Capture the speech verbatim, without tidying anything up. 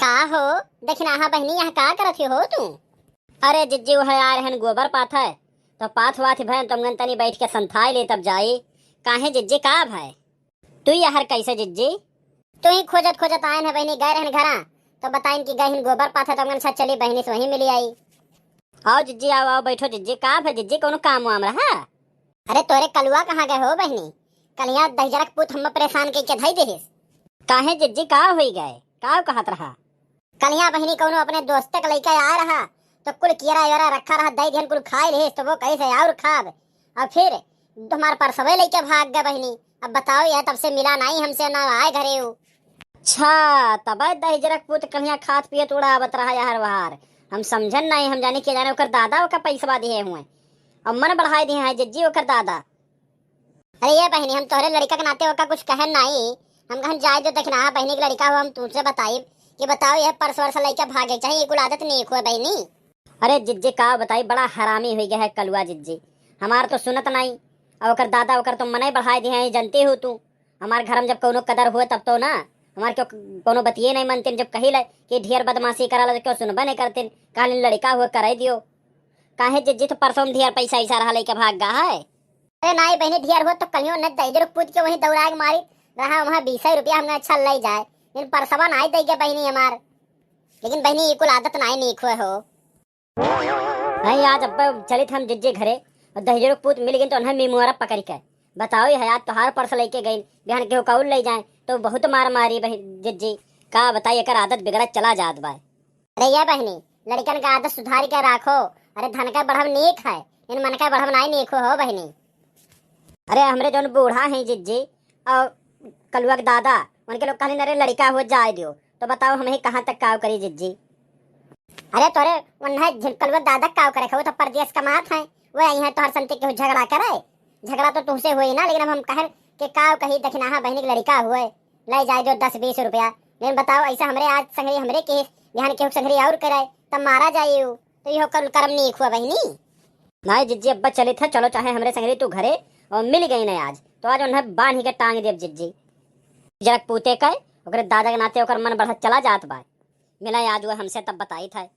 का हो दखिनाहा बहिनी, यहाँ का करत हो तू? अरे जिज्जी, वह आए रहन गोबर पाथै, तो पाथ वाथ भयन, तो हमगन तनी बैठ के संथाई ले तब जाई। काहे जिज्जी, का भय? तू यहर कैसे जिज्जी? तू ही खोजत खोजत आयन है बहिनी, गए रहन घरा, तो बताइन कि गए हिन गोबर पाथै, तो हमगन अच्छा चली बहिनी से वहीं मिली आई। आओ जिज्जी, आओ, आओ, बैठो जिज्जी। का भय जिज्जी, कौनो काम वाम रहा? अरे तोरे कलुआ कहाँ गए हो बहिनी? कलिया दहिजरक पूत हम परेशान कइके धई देहिस। काहे जिज्जी, का होई गए? का कहत रहा? कलिया बहिनी कौनो अपने दोस्ते के लइके आए रहा, तो कुल कियरा योरा रखा रहा, दई दिहन कुल खाए लेहिस, तो वो कहिस है और खाब। और फिर हमार परसवे लइके भाग गए बहिनी। अब बताओ यह, तब से मिला नाई हमसे, ना आए घरे उ। अच्छा, तबे दहिजरक पूत कलिया खात पियत उड़ावत रहा यहर वहार। हम समझन नाई, हम जाने के जाने ओकर दादा ओका पैसवा दिहे हुए। अब मन बढ़ाए दिहे हैं जिज्जी ओकर दादा। अरे ये बहिनी, हम तोहरे लड़का के नाते ओका कुछ कहन नाई। हम कहन जाए दो, दखिनाहा बहिनी के लड़का हो, हम तुमसे बताइब कि बताओ यह पर्स वर्स लइके भागे, चाहे ये कुल आदत नीक हुए बहिनी। अरे जिज्जी का बताई, बड़ा हरामी हुई गया है कलुआ जिज्जी, हमार तो सुनत नाई। और ओकर दादा ओकर तो मने बढ़ाए दिहे हैं, जानते हो तू। हमार घर में जब कौनो कदर हुए तब तो ना, हमार क्यों कौनो बतिये नहीं मनतिन। जब कही ले कि ढेर बदमाशी करा ला तो क्यों सुनबे नहीं करतिन। कहलिन लड़का हुए करे दियो। काहे जिज्जी, तो परसों में ढेर पैसा ऐसा रहा लइके भाग गा है। अरे नाई बहिनी, ढेर हो तो कहियो न दहिजरक पूत के वहीं दौड़ा के मारी रहा, वहाँ बीस रुपया हमने अच्छा ले जाए, लेकिन परसवा नाई दे के बहिनी हमार। लेकिन बहिनी, ये कुल आदत नाई नीक हुए हो। नहीं, आज अब चलित हम जिज्जी घरे, और दहिजरक पूत मिल गई तो उन्हें मिमुआरा पकड़ के बताओ, ये है आज तोहार पर्स लेके गई, बिहान केहू कौल ले जाए तो बहुत मार मारी बहिन जिज्जी। का बताई, एकर आदत बिगड़त चला जात बा। अरे ये बहिनी, लड़कन का आदत सुधार के राखो। अरे धन का बढ़ब नीक है, इन मन का बढ़ब नाई नीक हो, हो बहिनी। अरे हमरे जौन बूढ़ा हैं जिज्जी और कलुआ के दादा, उनके लोग कहलिन अरे लड़का हो जाए दियो, तो बताओ हम ही कहाँ तक काव करी जिज्जी। अरे तोरे उन्हें झिन कलुआ के दादा काव करे, वो तो परदेस कमात हैं, वो आई हैं तोहर संती केहू झगड़ा करे। झगड़ा तो तुमसे होई ना, लेकिन अब हम कहन के काव कही, दखिनाहा बहिनी के लड़का हुए, ले जाए जो दस बीस रुपया। लेकिन बताओ, ऐसा हमरे आज संगरी हमरे केस, बिहान केहू संगरी और करे, तब मारा जाए यू। तो इहो कर-, करम नीक हुआ बहिनी। नाई जिज्जी, अब्बा चलित है, चलो चाहे हमरे संगरी तू घरे, और मिल गई ना आज, तो आज उन्हें बांध के टांग देब जिज्जी। जरक पूते का, ओकरे दादा के नाते ओकर मन बढ़त चला जात बा। मिला आज वो हमसे तब बताई था।